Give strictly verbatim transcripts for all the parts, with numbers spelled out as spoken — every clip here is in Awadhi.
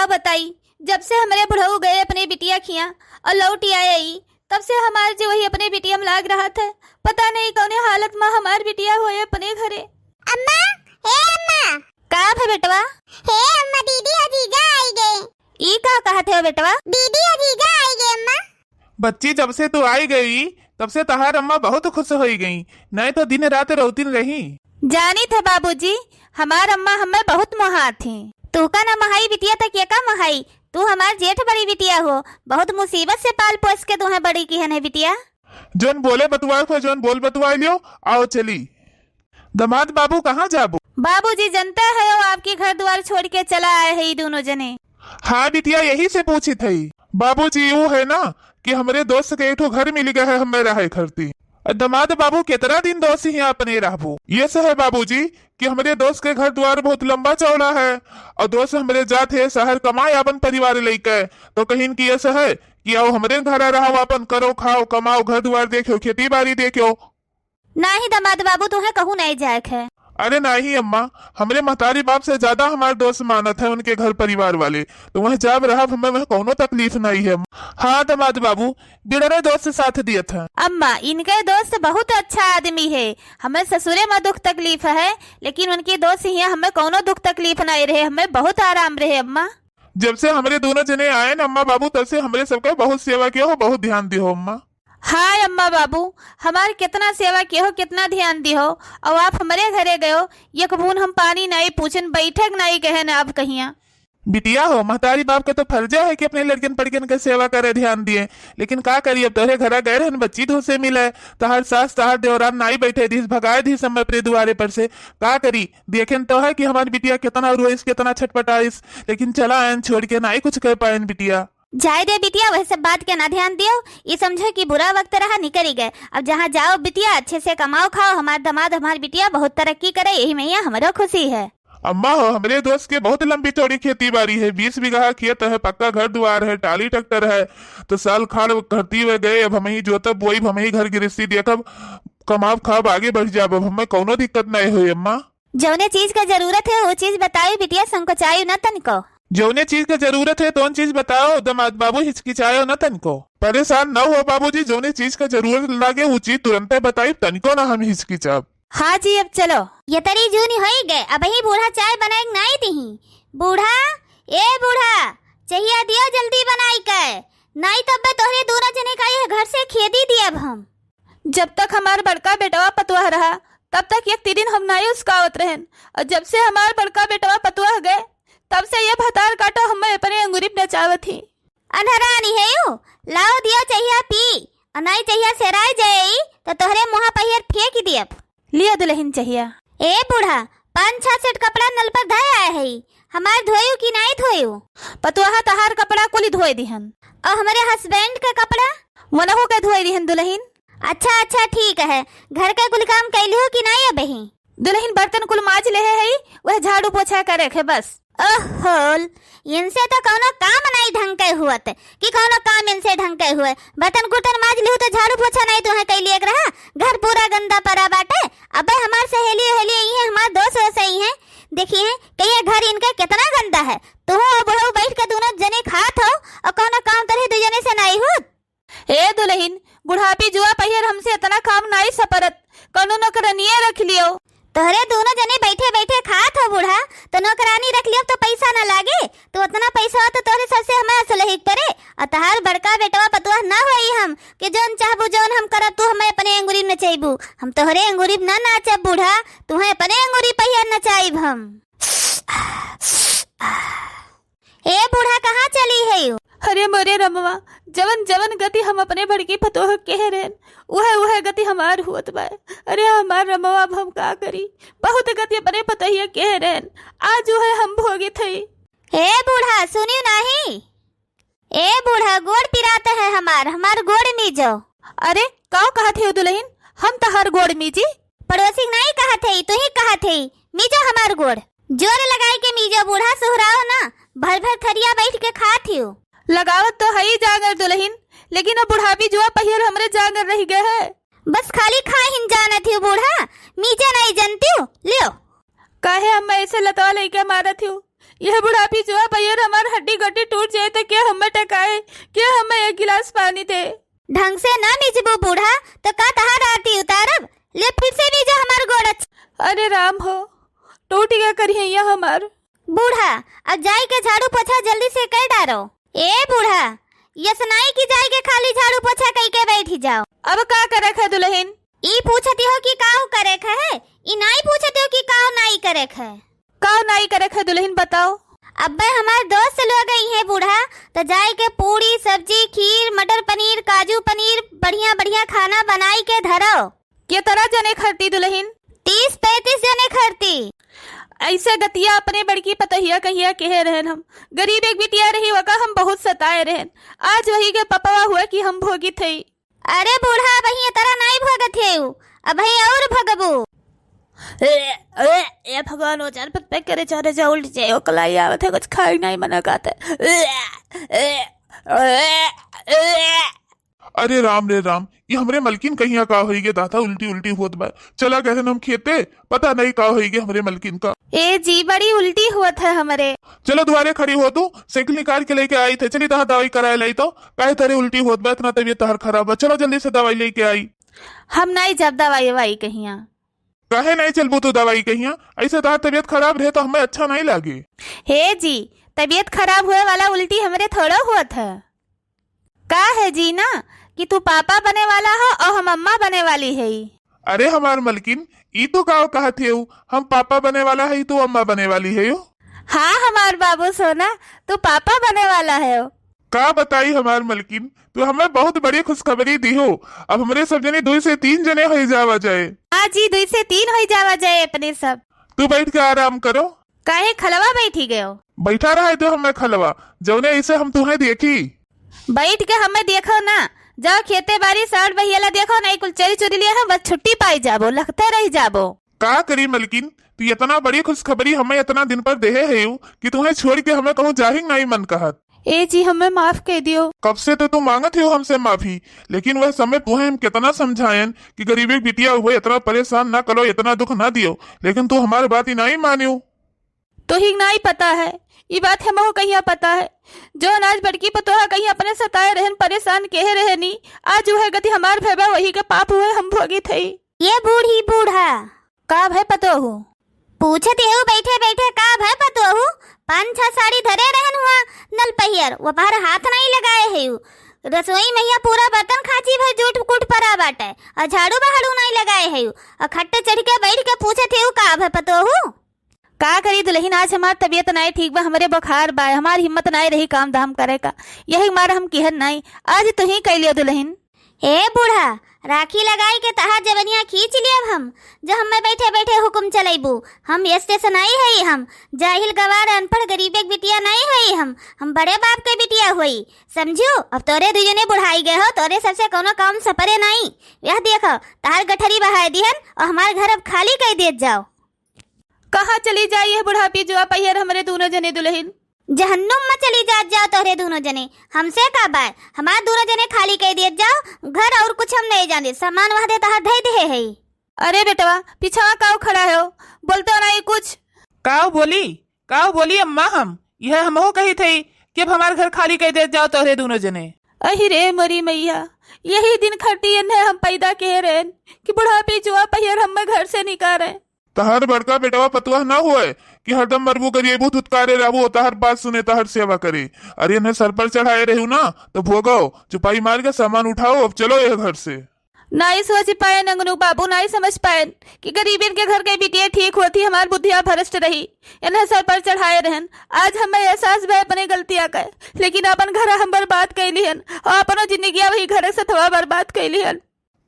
का बताई, जब से हमरे बुढ़ऊ गए अपने बिटिया खिया और लौटि आए ई, तब से हमार जिउ वही अपने बिटिया में लाग रहत है। पता नहीं कौने हालत मा हमार बिटिया होए अपने घरे। अम्मा, हे अम्मा। का भे बेटवा? हे अम्मा, दीदी और जीजा आई गए। ई का कहत हो बेटवा? दीदी और जीजा आई गए अम्मा। बच्ची, जब से तू आई गई, तब से तहार अम्मा बहुत खुश होई गई, नहीं तो दिन रात रोतिन रही। जानित है बाबूजी, हमार अम्मा हमें बहुत मोहात थी। तू का ना मोहाई बिटिया, त के का मोहाई? तू हमार जेठ बड़ी बिटिया हो, बहुत मुसीबत से पाल पोस के तुहें बड़ी किहन है बिटिया। जौन बोले बतुआए को, जौन बोल बतुआए लियो, आओ चली। दामाद बाबू, कहाँ जाबो? बाबूजी, जनता है, वो आपके घर द्वार छोड़ के चला आए है, ई दोनों जने। हाँ बिटिया, यही से पूछित है। बाबूजी, वो है ना कि हमरे दोस्त के एक ठो घर मिल गया है, हमें रहे खरती। दामाद बाबू, कितना दिन दोस्त ही अपने रहबो? ये से है बाबूजी कि हमरे दोस्त के घर द्वार बहुत लंबा चौड़ा है और दोस्त हमरे जात है शहर कमाए अपन परिवार लेके, तो कहिन कि ये से है कि आओ हमरे घर रहो, अपन करो, खाओ, कमाओ, घर द्वार देखो, खेती बाड़ी देखो। नाही दामाद बाबू, तुहें कहूँ नहीं जाए के है। अरे नाही अम्मा, हमरे महतारी बाप से ज्यादा हमार दोस्त मानत है उनके घर परिवार वाले, तो वह जाब रहब, हमें वह कौनो तकलीफ नहीं है। हाँ दामाद बाबू, बिड़रे दोस्त साथ दियत है। अम्मा, इनके दोस्त बहुत अच्छा आदमी है, हमें ससुरे में दुख तकलीफ है, लेकिन उनके दोस्त हियाँ हमें कौनो दुख तकलीफ नहीं रहे, हमें बहुत आराम रहे अम्मा। जब से हमरे दोनों जने आए न अम्मा बाबू, तब से हमरे सबका बहुत सेवा किया हो, बहुत ध्यान दियो हो अम्मा। हाय अम्मा बाबू, हमार कितना सेवा कियो हो, कितना ध्यान दियो हो, और आप हमरे घरे गयो, एक बून हम पानी नहीं पूछन, बैठक नहीं कहे न आप कहिया। बिटिया हो, महतारी बाप के तो फर्जा है कि अपने लड़कन पड़कन के सेवा करे, ध्यान दिए, लेकिन का करी, अब तोहरे घरा गए रहन बच्ची धू से मिले, तहार सास तहार देवरान नाई बैठे दिस, भगाए दिस हम अपने दुआरे पर से। का करी, देखेन तो है कि हमार बिटिया कितना रोइस, कितना छटपटाइस, लेकिन चला आयन छोड़ के, नाई कुछ कह पायन बिटिया। जाए दे बिटिया, वह सब बात के ना ध्यान दियो, ई समझो कि बुरा वक्त रहा, निकरी गए। अब जहाँ जाओ बिटिया, अच्छे से कमाओ खाओ, हमार दामाद हमार बिटिया बहुत तरक्की करे, यही में ही हमरो खुशी है। अम्मा हो, हमरे दोस्त के बहुत लंबी चौड़ी खेती बाड़ी है, बीस बीघा खेत है, पक्का घर दुआर है, टाली ट्रैक्टर है, तो साल खाड़ करती हुए गए, अब हम ही जोतब बोईब, हम ही घर गृहस्थी देखब, कमाब खाब, आगे बढ़ जाब, अब हमें कौनो दिक्कत नहीं हुई अम्मा। जौने चीज का जरूरत है, वो चीज बताई बिटिया, संकोचाई न तनिको। जौने चीज का जरूरत है, तौन चीज बताओ, दामाद बाबू हिचकिचायो न तनिको। परेशान न हो बाबूजी, जौने चीज का जरूरत लागे, वो चीज तुरंते बताई, तनिको ना हम हिचकिचाब। हाँ जी, अब चलो। ये तरी जूनी होई गए, अबही बूढ़ा चाय बनाए के नाई दिही। बूढ़ा, ए बूढ़ा, चहिया दियो जल्दी बनाई के, नाई तब तोहरे दोनों जने का यह घर से खेदी दियब हम। जब तक हमार बड़का बेटवा पतुआ रहा, तब तक एक तिरिन हम नाई उसकावत रहन, और जब से हमार बड़का बेटवा पतुआ गए, तब से ये भतार काटो हमें अपने अंगुरी में नचावत ही। अनहरानी है यू, लाओ दियो चहिया पी, और नाई चहिया सेराय जाए, तो तोहरे मुँहा पहियर फेंक दियब। लिया दुलहिन चहिया। ए बूढ़ा, पाँच छह सेट कपड़ा नल पर धय आए है, हमार धोयू कि नाई धोयू? पतुआ तहार कपड़ा कुली धोए दिहन। और हमरे husband के कपड़ा? वनहू के धोए दिहन दुलहिन। अच्छा, अच्छा, ठीक है। घर के कुल काम कैली हो कि नाई अबही? दुलहिन बर्तन कुल माज लेहे है, वह झाड़ू पोछा करे के बस। ओहो, इनसे तो कौनो काम नाई ढंग के हुअत, कि कौनो काम इनसे ढंग के हुए। बर्तन कुर्तन माज लिहू तो झाड़ू पोछा नाई तुहें कैलिए के रहा, घर पूरा गंदा पड़ा बाटे। अबे हमार सहेली उहेली आई है, हमार दोस्त वोस्त आई है, देखी है कि ये घर इनके कितना गंदा है। तुहू और बुढ़ऊ बैठ के दोनों जने खात हो और कौनो काम तरह दू जने से नाई हुअत। ए दुलहिन, बुढ़ापी जुआ पहियर हमसे इतना काम नाई सपरत, कौनो नौकरनिये रख लियो। तोहरे दोनों जने बैठे बैठे खात हो बूढ़ा, तो नौकरानी रख लियो तो पैसा ना लागे, तो उतना पैसा तो तोहरे सबसे हमें असलही के परे। और तहार बड़का बेटवा पतुआ ना होई हम, कि जौन चाहबू जौन हम करब, तू हमें अपने अंगुरी में नचैबू, हम तोहरे अंगुरी में ना नाचब बूढ़ा, तुहें अपने अंगुरी पहिया नचाइब हम। ए बूढ़ा, कहाँ चली है यू? अरे मोरे रमवा, जवन जवन गति हम अपने बड़की पतोह के कहे रहन, उहे उहे गति हमार हुअत बा। अरे हमार रमवा, अब हम का करी? बहुत गति अपने पतोहिया के कहे रहन, आज उहे हम भोगित हई। ए बूढ़ा, सुनियो नाही। ए बूढ़ा, गोड़ पिरात है हमार, हमार गोड़ मीजो। अरे, काव कहत है दुलहिन, हम तहार गोड़ मीजी? पड़ोसी के नाई कहत है, तू ही कहत है, मीजो हमार गोड़। जोर लगाई के मीजो बूढ़ा, सुहराओ ना, भर भर थरिया बैठ के खात हियो। लगावत तो हई जांगर दुलहिन, लेकिन अब बुढ़ापी जुआ पहियर हमरे जांगर रह गए है। बस खाली खाहिन जानत हियो बूढ़ा, मीजे नाई जनतियो, लियो। काहे हम ऐसे लतवा लइके मारत हियो? यह बुढ़ापी जुआ पहियर हमार हड्डी ई गटी टूट जाए त के हमें टकाए, के हमें एक गिलास पानी दे। ढंग से ना मिजबू बूढ़ा, तो का तहार आरती उतारब? ले फिर से मीजा हमार गोड़। अच्छा। अरे राम हो, टूट गया करिहैया हमार। बूढ़ा, अब जाई के झाड़ू पोछा जल्दी से कर डारो। ए बूढ़ा, यस नाई की जाई के खाली झाड़ू पोछा कई के बैठी जाओ। अब का करे खे दुल्हन? ई पूछती हो कि काऊ करे खे है, ई नाई पूछती हो कि काऊ नाई करे खे। काऊ नाई करे खे दुल्हन बताओ। अब्बे हमार दोस्त लोग आई हैं बूढ़ा, तो जाई के पूड़ी, सब्जी, खीर, मटर पनीर, काजू पनीर, बढ़िया बढ़िया खाना बनाई के धरो। केतरा जने खरती दुल्हन? तीस पैंतीस जने खरती। ऐसे गतिया अपने बड़की पतोहिया कहिया कहे रहन हम। गरीब एक बिटिया रही, वका हम बहुत सताए रहन। आज वही के पपवा हुआ कि हम भोगित हई। अरे बूढ़ा, अबही एतरा नाई भोगत हेउ, अबही और भगबू। ए, ए, ए भगवान, वो चार पत पे करे चारे जा उल्ट जाए, वो कलाई आवत है, कुछ खाई नाई मन कहते। ए, ए, ए, ए। अरे राम रे राम, ये हमरे मलकिन कहिया का होई गे दादा, उल्टी उल्टी होत बा। चला गए हम खेते, पता नहीं का होई गे हमरे मलकिन का। ए जी, बड़ी उल्टी होत है हमरे। चलो दुआरे खड़ी हो तू, साइकिल निकाल के लेके आई थे, चली तहार दवाई कराए लाई तो। काहे तरे उल्टी होत बा, इतना तबीयत तहार खराब बा, चलो जल्दी से दवाई लेके आई। हम नहीं जब दवाई ववाई कहिया। काहे नहीं चलबू तू दवाई कहिया? ऐसे तहार तबीयत खराब रहे तो हमें अच्छा नहीं लागे। हे जी, तबीयत खराब हुए वाला उल्टी हमरे थोड़ो होत है। का है जी ना कि तू पापा बने वाला हो और हम अम्मा बने वाली है। अरे हमार मलकिन, ई तो का कहत हेउ, हम पापा बने वाला है, तू अम्मा बने वाली हेउ। हाँ हमार बाबू सोना, तू पापा बने वाला हेउ। का बताई हमार मलकिन, तू हमें बहुत बड़ी खुशखबरी दी हो। अब हमरे सब जने दुई से तीन जने होई जावा जाए। हाँ जी, दुई से तीन होई जावा जाए अपने सब। तू बैठ के आराम करो। काहे खलवा बैठी गयो? बैठा रहे दो हमें खलवा, जौने ऐसे हम तुहें देखी। बैठ के हमें देखो ना, जाओ खेते बारी साठ बहियाला देखो ना, कुल चरी चुरी लिया है, बस छुट्टी पाई जाबो, लखते रही जाबो। का करी मलकिन, तू इतना बड़ी खुशखबरी हमें इतना दिन पर देहे हेउ कि तुहें छोड़ के हमें कहूँ जाहिंग नहीं मन कहत। ए जी, हमें माफ कह दियो। कब से तो तू मांगत हो हमसे माफी, लेकिन वह समय तुहें हम कितना समझायन कि गरीबी बिटिया हुए इतना परेशान ना करो, इतना दुख ना दियो, लेकिन तू हमारे बात ही नहीं मानियो। तो ही नहीं पता है, ये बात हमहू कहिया पता है। जो अनाज बड़की पतोहा कहीं अपने सताए रहन, परेशान केहे रहनी, आज वह गति हमार भय बा, वही के पाप हुए हम भोगित हई। ये बूढ़ी बूढ़ा। का भय पतोहू? पूछत हेउ बैठे बैठे का भय पतोहू? पाँच छह साड़ी धरे रहन हुआ नल पहियर, वो पर हाथ नहीं लगाए हेउ। रसोई मैया पूरा बर्तन खांची भर जूठ कूट परा बाटे, और झाड़ू बहाड़ू नहीं लगाए हेउ, और खट्टे चढ़ के बैठ के पूछत हेउ का भय पतोहू? का करी दुल्हन, आज हमार तबीयत नाई ठीक बा, हमरे बुखार बा, हमार हिम्मत नाई रही काम धाम करे का, यही मारे हम किहन नाई, आज तू ही कह लियो दुल्हन। ए बूढ़ा, राखी लगाई के तहार जवनिया खींच लियब हम, जो हमें बैठे बैठे हुकुम चलैबू। हम स्टेशन आई हई, हम जाहिल गवार अनपढ़ गरीबे के बिटिया नाई हई, हम हम बड़े बाप के बिटिया होई, समझियो। अब तोरे दुजने बुढ़ाई गए हो, तोरे सबसे कोनो काम सपरे नाई। यह देखो, तहार गठरी बहाए दिहन और हमार घर अब खाली कर देत जाओ। कहाँ चली जाई यह बुढ़ापी जुआ पहियर हमरे दूनो जने दुल्हन? जहन्नुम में चली जात जाओ तोहरे दूनो जने, हमसे का बाय? हमार दूनो जने खाली कह दिए जाओ घर, और कुछ हम नहीं जाने, सामान वह दे तहार धई दे है। अरे बेटवा, पीछवा काऊ खड़ा हो, बोलते हो नहीं कुछ। काऊ बोली, काऊ बोली अम्मा, हम यह हमहू कही थे कि अब हमार घर खाली कह दे जाओ तोहरे दूनो जने। अहि रे मोरी मैया, यही दिन खटी इन्हें हम पैदा कहे रहन कि बुढ़ापी जुआ पहियर हमें घर से निकाले। तहार बड़का बेटवा पतुआ ना हुए कि हरदम मरबू गरिएबू धुतकारे रहबू, तहार बात सुने, तहार सेवा करे। अरे इन्हें सर पर चढ़ाए रहू ना, तो भोगो, चुपाई मार के सामान उठाओ, अब चलो यह घर से। नाई सोच पाएन अंगनू बाबू, नाई समझ पाएन कि गरीबन के घर के बिटिया ठीक होती, हमार बुद्धिया भ्रष्ट रही, इन्हें सर पर चढ़ाए रहन। आज हमें एहसास भय अपने गलतिया का, लेकिन अपन घर हम बर्बाद कैली हन और अपनो जिंदगिया वही घर सथवा बर्बाद कैली हन।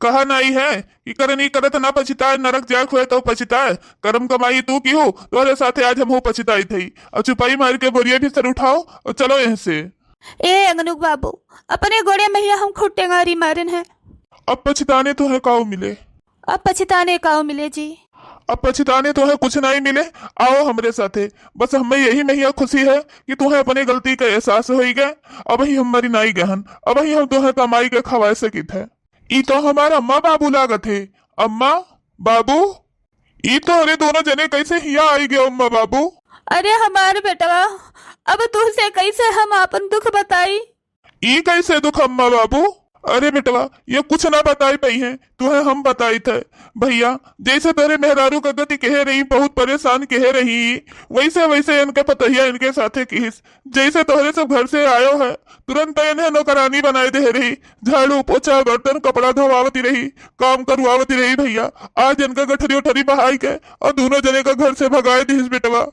कहा नाई है कि करनी करत ना पछिताए, नरक जाए हुए तो पछिताए। करम कमाई तू की हो, तोरे साथे आज हमहू पछिताई थई। अब चुपाई मार के बोरिया भी सर उठाओ और चलो यहाँ से। ए अंगनुक बाबू, अपने गोड़े में ही हम खूब टेंगारी मारन है। अब पछिताने तो है काऊ मिले। अब पछिताने काऊ मिले जी। अब पछिताने तो है कुछ नहीं मिले। आओ हमरे साथे। बस हमें यही में ही खुशी है कि तुम्हें अपने गलती का एहसास होई गए। अब ही हम मरी नाई गहन, अब ही हम तुम्हें कमाई के खवाए सकित है। ई तो हमार अम्मा बाबू लागत है। अम्मा, बाबू, ई तोहरे दोनों जने कैसे हिया आई गए अम्मा बाबू? अरे हमार बेटवा, अब तुहसे कैसे हम आपन दुख बताई? ई कैसे दुख अम्मा बाबू? अरे बेटवा, ये कुछ ना बताई पइहैं, तुहैं हम बताइत है। भइया, जैसे तोहरे मेहरारू का गति कहे रही, बहुत परेशान कहे रही, वैसे वैसे इनके पतोहिया इनके साथे किहिस। जैसे तोहरे सब घर से आयो है, तुरंत इन्हें नौकरानी बनाए दे रही, झाड़ू पोछा बर्तन कपड़ा धोवावती रही, काम करवावती रही भइया। आज इनका गठरी उठरी बहाई के और दूनों जने का घर से भगाए दिहिस बेटवा।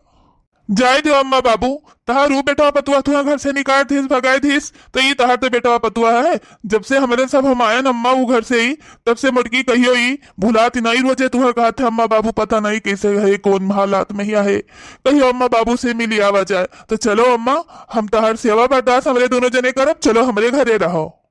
जाए दो अम्मा बाबू, तहार ऊ बेटवा पतुआ तुहा घर से निकाल दिस, भगाए दिस, तो ई तहार तो बेटवा पतुआ है। जब से हमरे सब हम आयन अम्मा ऊ घर से ही, तब से मोटकी कहियो ई भुलात नहीं। रोजे तुहा कहत है अम्मा बाबू पता नहीं कैसे है, कौन हालात में ही आहे। कहियो अम्मा बाबू से मिली आवा जाए। तो चलो अम्मा, हम तहार सेवा बर्दाश्त हमरे दोनों जने करब, चलो हमरे घरे रहो।